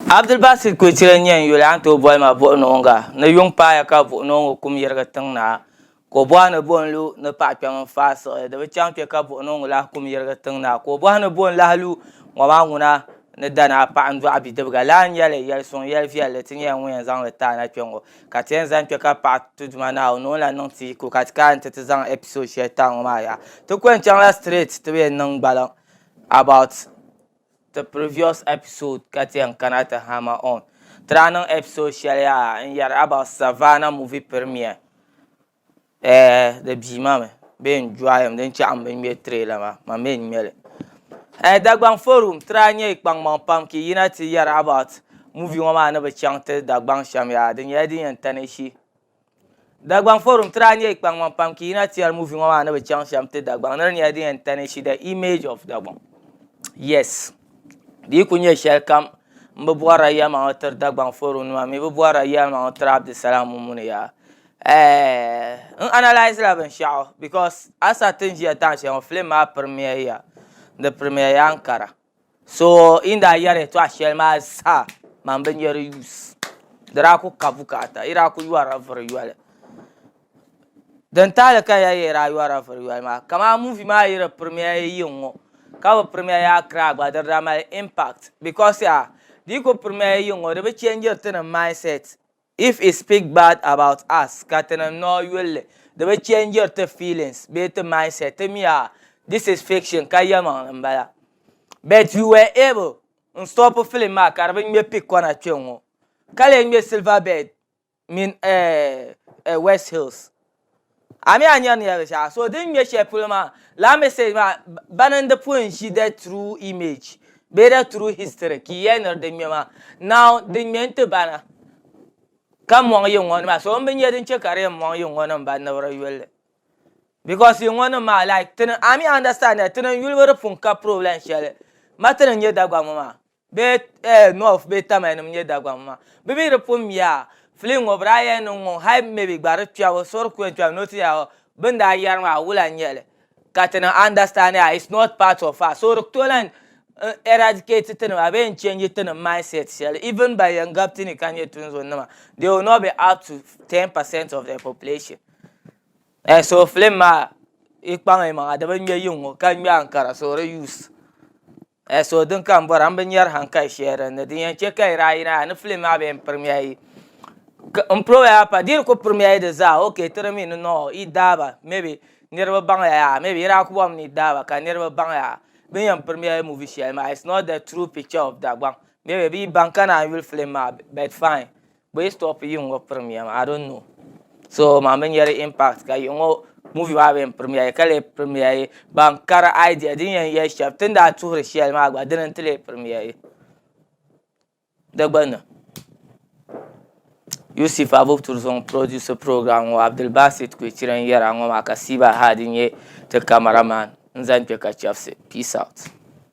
Abdulbasit Kuchire n-nyɛ n yuli a ni tooi boli ma Buɣinooŋga. Ni yuŋ paaya ka Buɣinooŋga kum yirigi tiŋ naa ka o bɔhi ni bo n-lu ni paɣa kpɛm n-faai siɣi. Di bi chaŋ kpe ka Buɣinooŋga lahi kum yirigi tiŋ naa ka o bɔhi ni bo n-lahi lu ŋɔ maa ŋuna ni da naa paɣa n-dɔɣi bidibiga. Lala n-nyɛ li yɛlisuŋ yɛli viɛlli ti nyɛla ŋun yɛn zaŋ li ti a na kpe ŋɔ ka ti yɛn zani kpe ka paɣa ti Duuma Naawuni ni o ni lahi niŋ ti yiko ka ti kana nti ti zaŋ episode shɛli ti a ŋɔ maa yaha. Ti ku yɛn chaŋla straight ti bi yɛn niŋ gbaliŋ about the previous episode ka ti yɛn kana ti hammer on. Ti daa niŋ episode shɛli yaa n yɛri about Savannah movie premiere. Eh, di bii ma mi bee n joyim din chaɣ m bi ŋme trailer maa, ma mi n ŋme li. Eh, Dagbaŋ forum ti daa nyɛ kpaŋmaŋ pam ka yi yina ti yɛri about movie ŋɔ maa ni bi chaŋ ti Dagbaŋ shɛm yaa, di nyɛla din yɛn tanishi Dagbaŋ forum ti daa nyɛ kpaŋmaŋ pam ka yina ti yɛri movie ŋɔ maa ni bi chaŋ shɛm ti Dagbaŋ ni di nyɛla din yɛn tanishi the image of Dagbaŋ. Yes, di yi ku nyɛ shɛli kam m bi bɔrila yɛlimaŋli tiri Dagbaŋ forum nima m mi bi bɔrila yɛlimaŋli tiri Abdulsalam Mumuni yaa. Eh, n analyse la binshɛɣu because asa ti ni ʒiya time shɛli ŋɔ film maa premiere ya, di premiere ya Ankara. So yi ni daa yɛri yɛtɔɣa shɛli maa zaa man bi nya di use. Di daa ku ka bukaata, yi daa ku yɔrila vuri yoli. Din tahili ka ya yi daa yɔrila vuri yoli maa, kaman movie maa yi di premiere yi ŋ-ŋɔ ka bi premiere ya Accra gba di daa mali impact because yaa di yi ku premiere yi ŋ-ŋɔ di bi change-iri ti ni mindset. If he speak bad about us ka tinim noo yuli li, di bi change-iri ti feelings bee ti mindset, ti mi yaa this is fiction ka yɛlimaŋli m-bala. But you were able n stop film maa ka di bi ŋme pick kɔna kpe ŋ-ŋɔ ka lee ŋme Silver Bird mini West Hills. A mi a nyari ni ya binshɛɣu. So din ŋme shɛli polo maa, lala message maa bani n-di pun ʒi the true image bee the true history ka yi yɛli ni di ŋme maa. Now di ŋme n-ti bana ka mɔŋ yi ŋɔ nima. So m bi nya din che ka di yɛn mɔŋ yi ŋɔ nim ba ni bi di yuli li. Because yi ŋɔ nim maa like tini a mi understand ya tini yulibu di pun ka problem shɛli. Ma tini n-nyɛ Dagbamba maa. Bee eh North bee Tamale nim nyɛ Dagbaŋ maa bɛ mi di pun miya film ŋɔ bɛ daa yɛli ni ŋ-ŋɔ hali maybe gba di kpɛbu so di ku yɛn kpɛmi ni o ti yɛli bɛ ni daa yɛri maa wula n-nyɛ li ka ti niŋ understand yaa it's not part of us so di ku tooi lan eradicate ti nima bee n-change ti nim mindset shɛli even ban yɛn gabi ti ni ka nyɛ tunzun nima they will not be up to 10% of the population eh so film maa yi kpaŋ yi maŋa di bi ŋmɛ yiŋ ŋɔ ka ŋmɛ Ankara so di use. Eh, so din ka m bɔra m bi nyari hankali shɛli din ni din yɛn chɛ ka yi daa yina yaa ni film maa bee m pirimiya yi m pirimiya pa di yi ku pirimiya yi di zaa ok ti di mi ni no yi daaba maybe niriba baŋya yaa maybe yi daa ku bɔmi ni yi daaba ka niriba baŋ yaa bɛ ni yɛn pirimiya yi movie shɛli maa it's not the true picture of Dagbaŋ maybe bɛ yi baŋ ka naan yuli film maa but fine Bɛ yi stop yiŋ ŋɔ premiere maa I don't know so maa mi nyɛri impact ka yiŋ ŋɔ movie maa bɛ yɛn premiere yi ka lee premiere yi ban kari idea din yɛn yɛli shɛba ti ni daa tuhiri shɛli maa gba dini n-ti lee premiere yi di gbunni Yusuf Abu Turzong produce program ŋɔ Abdulbasit Kwekyire n-yɛra ŋɔ maa ka Siba Hadi nyɛ ti camera man n zaŋ kpe ka chɛbisi. Peace out.